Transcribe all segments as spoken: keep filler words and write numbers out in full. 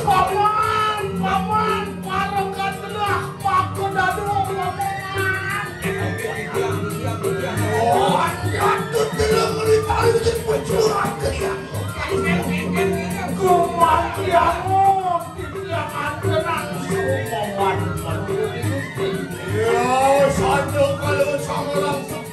Paman, paman, parekan telah, paku dadu, paman. Oh, nyatut dalam melitar itu berjuang ke dia. Kumantianmu, titiangan tenang, sumawan. Ya, saja kalau sama langsung.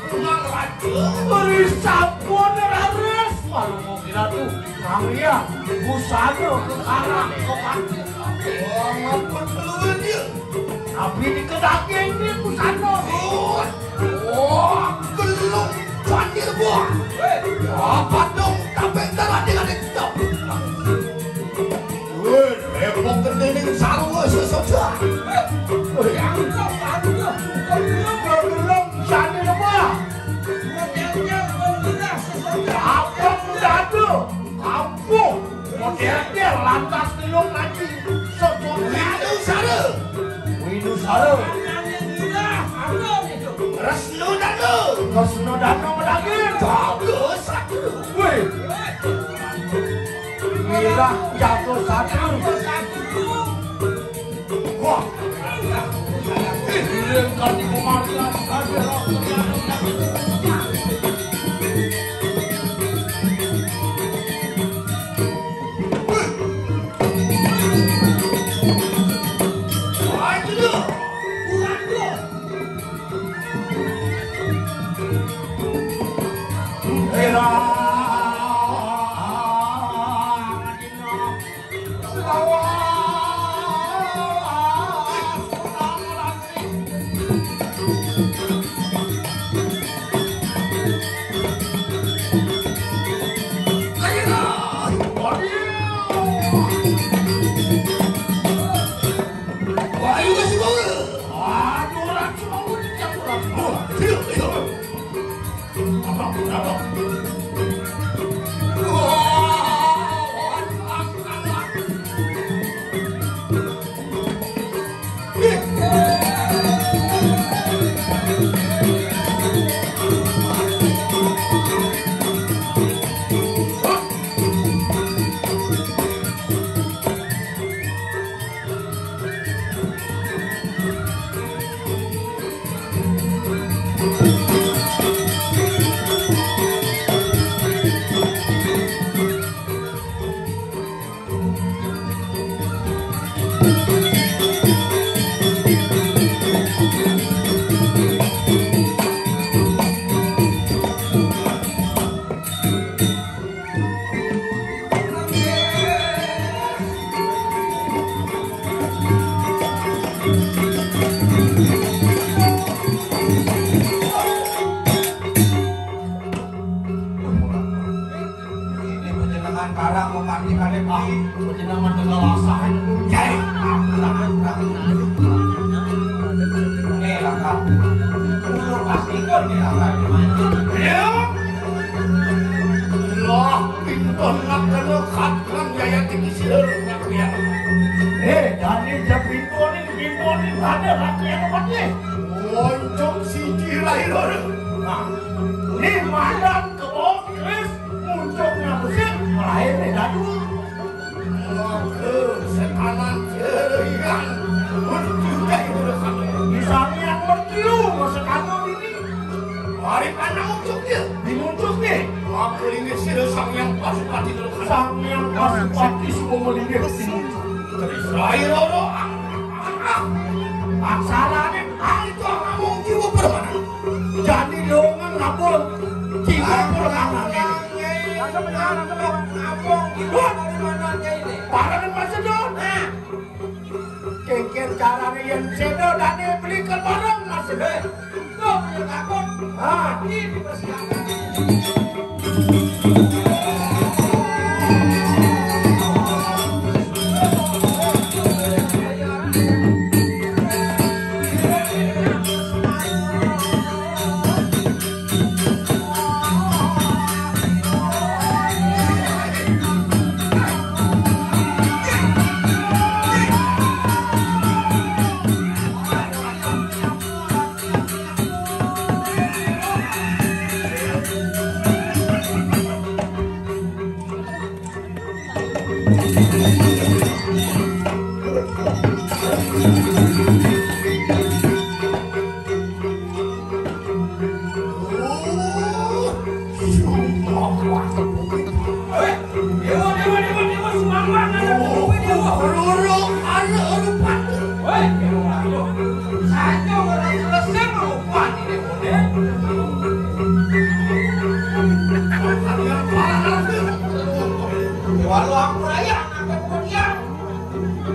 Beri sampun, raris. Kalau mau kira tuh, kang ya, busana ke karang, ke pantai. Wah, ngapa keluar dia? Tapi di kedaging ini busana. Oh, oh, gelung pandir buah. Apa dong, tapi darah dia ada. Woi, repot kening sarwa sesoja. Woi, angkat, angkat. Kau belum, belum, sana lemah. Modelnya bergerak sesoja. Apa muda tu? Kampung. Modelnya lantas belum lagi. Sesoja. Winu sara. Winu sara. Anaknya gila, apa itu? Resnu dana. Resnu dana lagi. Bagus, satu. Woi. Mirah jatuh satu. Wah. Ih, lengkap di kematian. Wah, itu dia. Bukan dia. Hei, Ini panjenengan karang mau mati kali, ah. Panjenengan tinggal asah ini. Jadi, aku kurang, kurang. Eh, langkah. Ulur pasti ikut di langkah. Ya. Ada laki yang obatnya. Muncung siji lahir. Nah, ini madan kebos, Kris, muncungnya musik, lahirnya dadua. Maka sekanan jerian. Muncung juga itu. Misalnya yang mertiu, sekanan ini. Hari mana muncungnya? Di muncungnya. Maka ini sira Sang Yang Pasupati terus. Sang Yang Pasupati suka melindungi di muncung. Terus lahir orang. Aksarane, ah, itu ngomong jiwa permana. Jadi dongan ngabul jiwa permana. Langsung menyerang, langsung menyerang. Ngomong jiwa dari mananya ini? Parangan Mas Sedo. Nah. Kengken carane yen Sedo dane beli ke warung Mas Sedo. Tuh, punya takut. Ah, ini dipersiapkan. Dewa, dewa, dewa, dewa, sumangguang, ada apa, dewa? Loro, ada rupa. Woi, dewa, dewa. Saja orang selesai rupa ini, dewa, dewa. Dewa, lu ampun aja, anak dewa dia.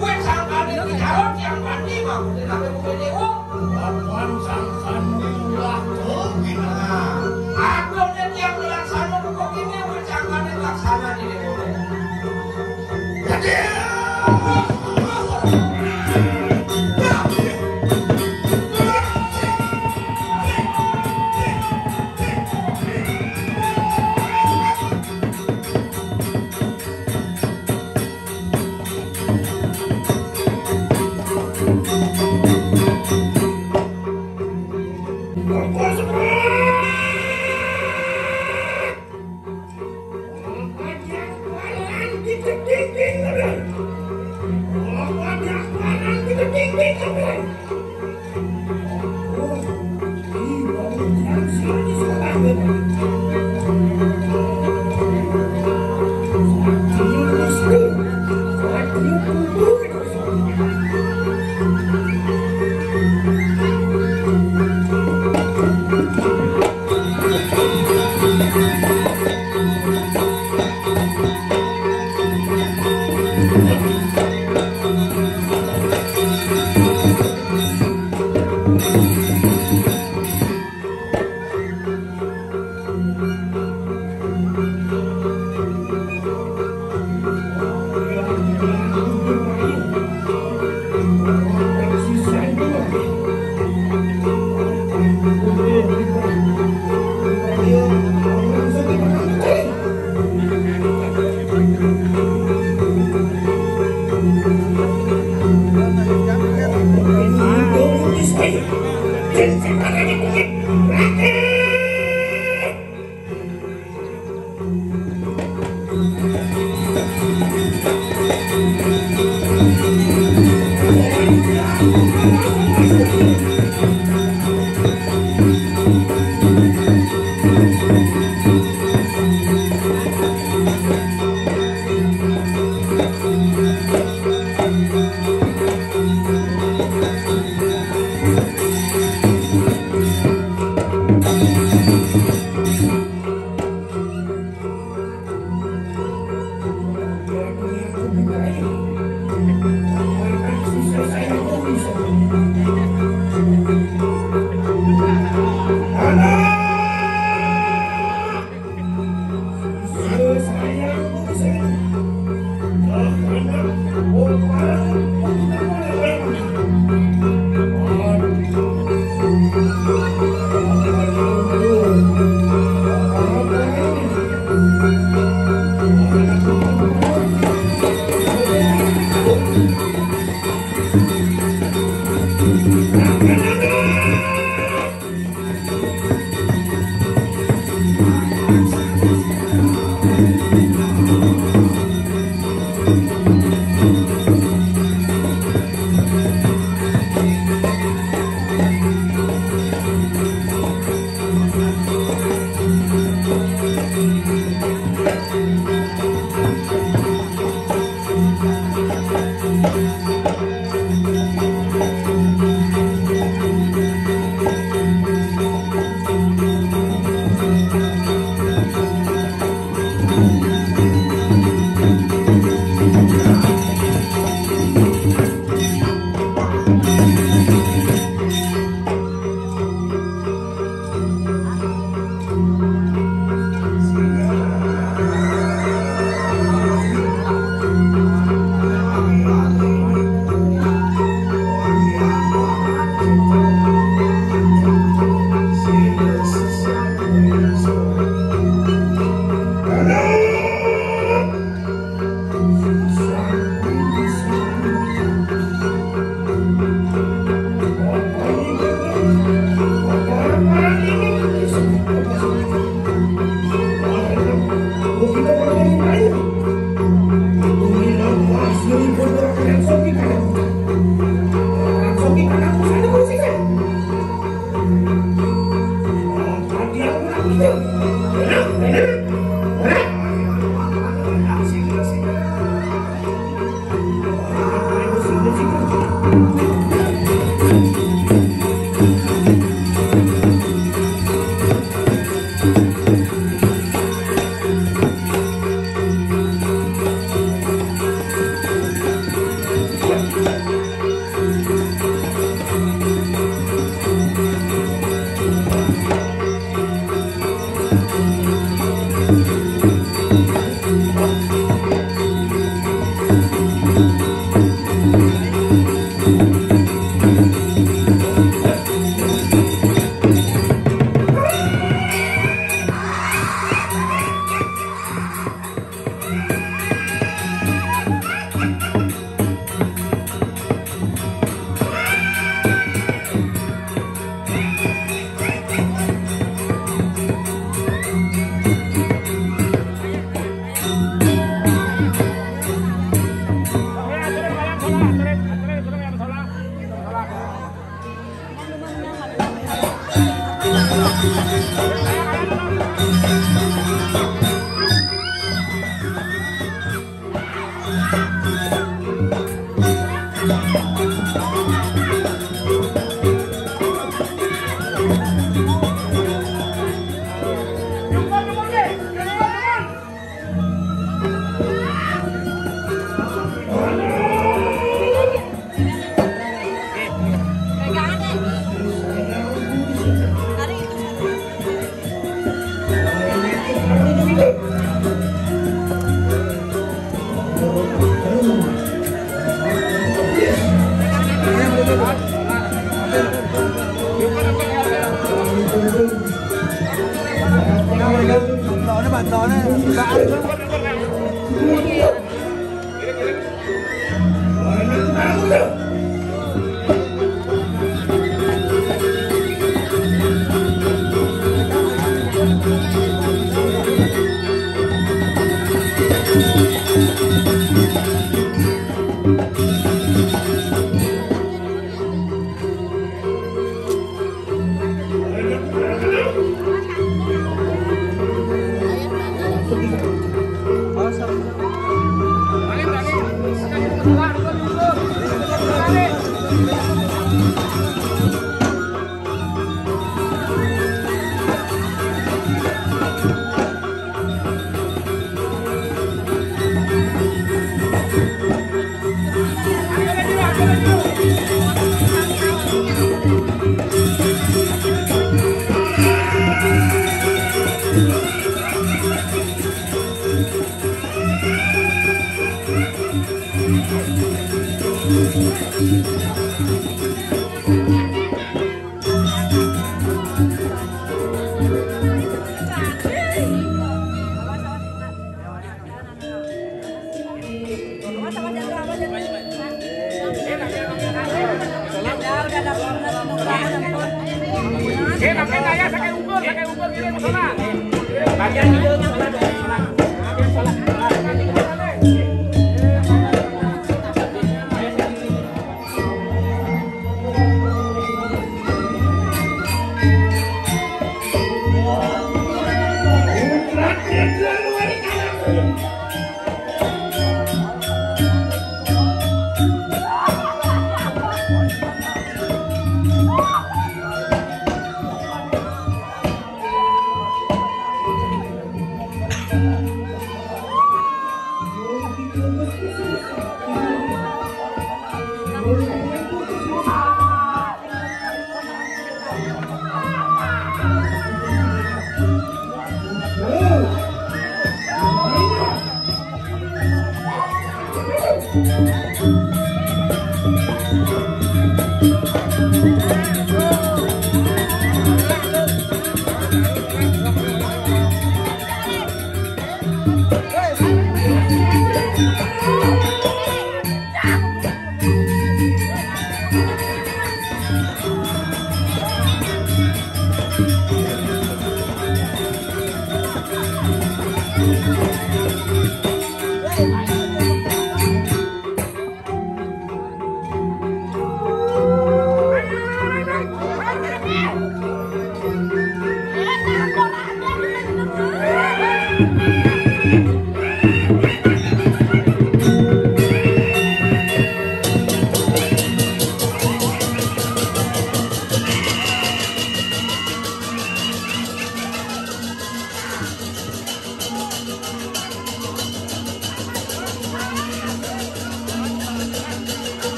Gue sangkane iki jarot yang mati mah, gue kata gue dewa. Papan sangkane ulah kopi. Nah, aku dan yang bilang sana buku ini, gue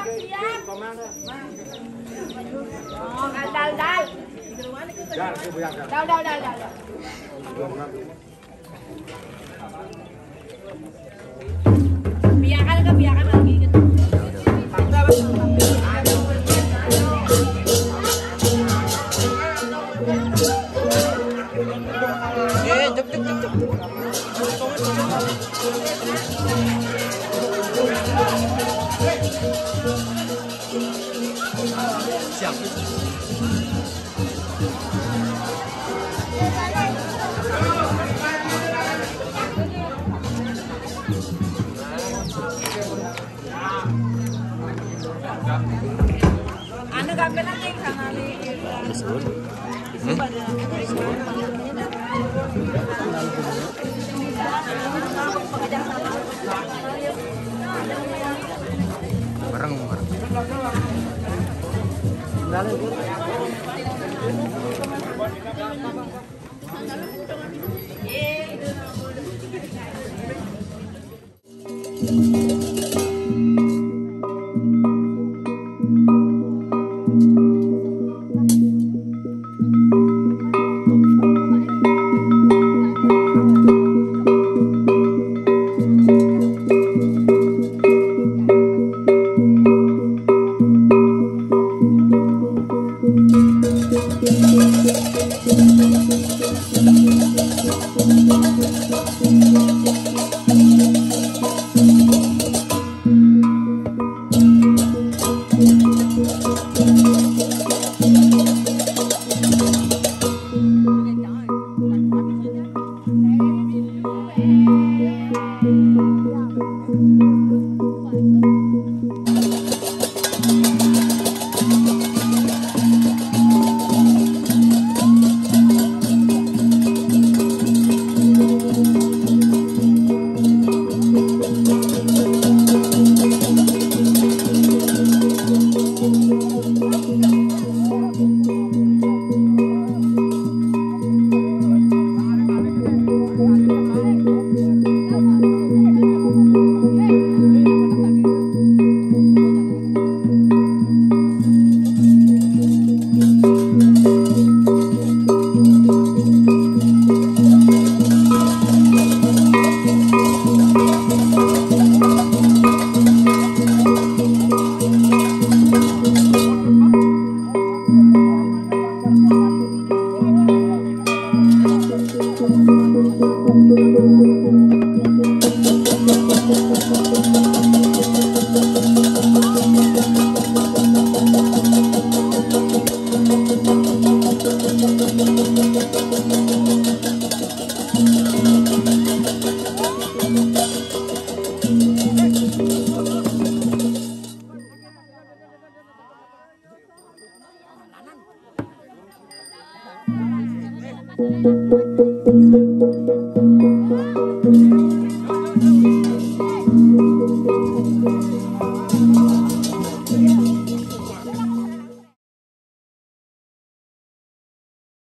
Dal, dal, dal. Dal, dal, dal, dal, dal. Biarkan ke, biarkan lagi gitu. Anu, gamelan yang sama nih. Bareng, bareng.